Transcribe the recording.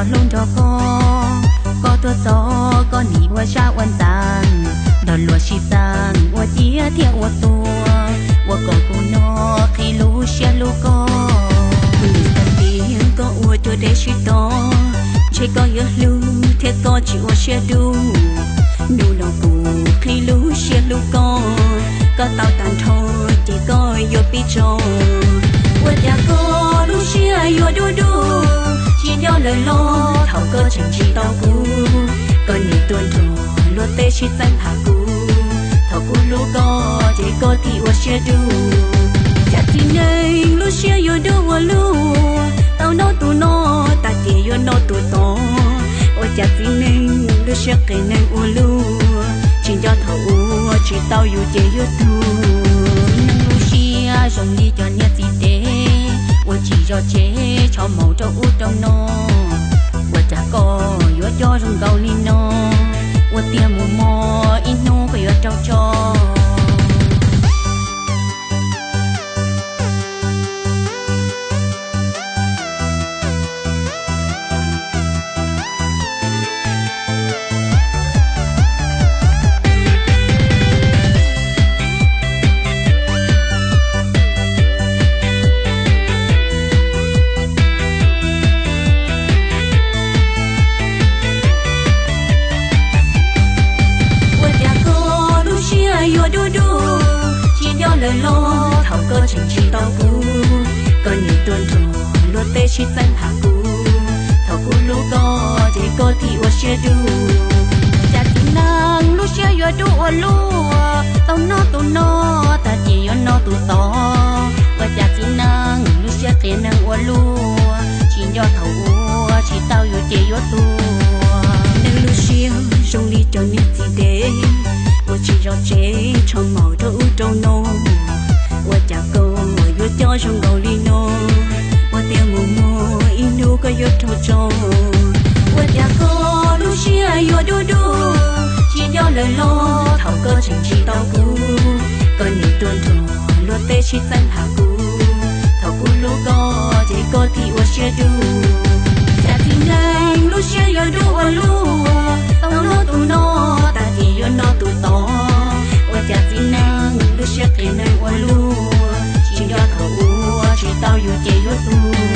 Hlub nrog koj, koj tuaj txog koj nim ua zaj ua ntxaas, nrog luag sib txeeb ua ciaj thiab ua tuag, ua kom kuv no qhib lub siab hlub koj. Kuv nim xav tias koj ua rau deb sib tog, ntshe koj yuav hlub thiab koj tsis ua siab dub. Hnub no kuv qhib lub siab hlub koj, koj tau tag nrho ces koj yuav pib tso. Ua cas koj lub siab yuav dub dub, tsis nco lawm los thaum koj tseem tsis tau kuv, koj nim tuaj nrog luag tej sib txeeb tham kuv. Thaum kuv hlub koj ces koj thiaj ua siab dub. Cas txiv neej lub siab yuav dub ua luaj, tau noj tus no, tag kis yuav noj tus tod. Ua cas txiv neej lub siab qias neeg ua luaj, tsis nco thaum ub tsis tau yus ces yuav tuag. Neeg lub siab zoo li cov niam txiv dev, ua tsis zov tsev tsho maum rau ub rau no. Ua cas koj yuav coj zoo nkaus li no, ua tiag mus muaj ib hnub koj yuav raug tso. Ua cas koj lub siab yuav dub dub, tsis nco lawm los thaum koj tseem tsis tau kuv, koj nim tuaj nrog luag tej sib txeeb tham kuv. Thaum kuv hlub koj ces koj thiaj ua siab dub. Cas txiv neej lub siab yuav dub ua luaj, tau noj tus no, tag kis yuav noj tus tod. Ua cas txiv neej lub siab qias neeg ua luaj, tsis nco thaum ub tsis tau yus ces yuav tuag. Neeg lub siab zoo li cov niam txiv dev, ua tsis zov tsev tsho maum rau ub rau no. Ua cas koj yuav coj zoo nkaus li no, ua tiag mus muaj ib hnub koj yuav raug tso. Ua cas koj lub siab yuav dub dub, tsis nco lawm los thaum koj tseem tsis tau kuv, koj nim tuaj nrog luag tej sib txeeb tham kuv. Thaum kuv hlub koj ces koj thiaj ua siab dub. Cas txiv neej lub siab yuav dub ua luaj, tau noj tus no, tag kis yuav noj tus tod. Ua cas txiv neej lub siab qias neeg ua luaj, tsis nco thaum ub tsis tau yus ces yuav tuag.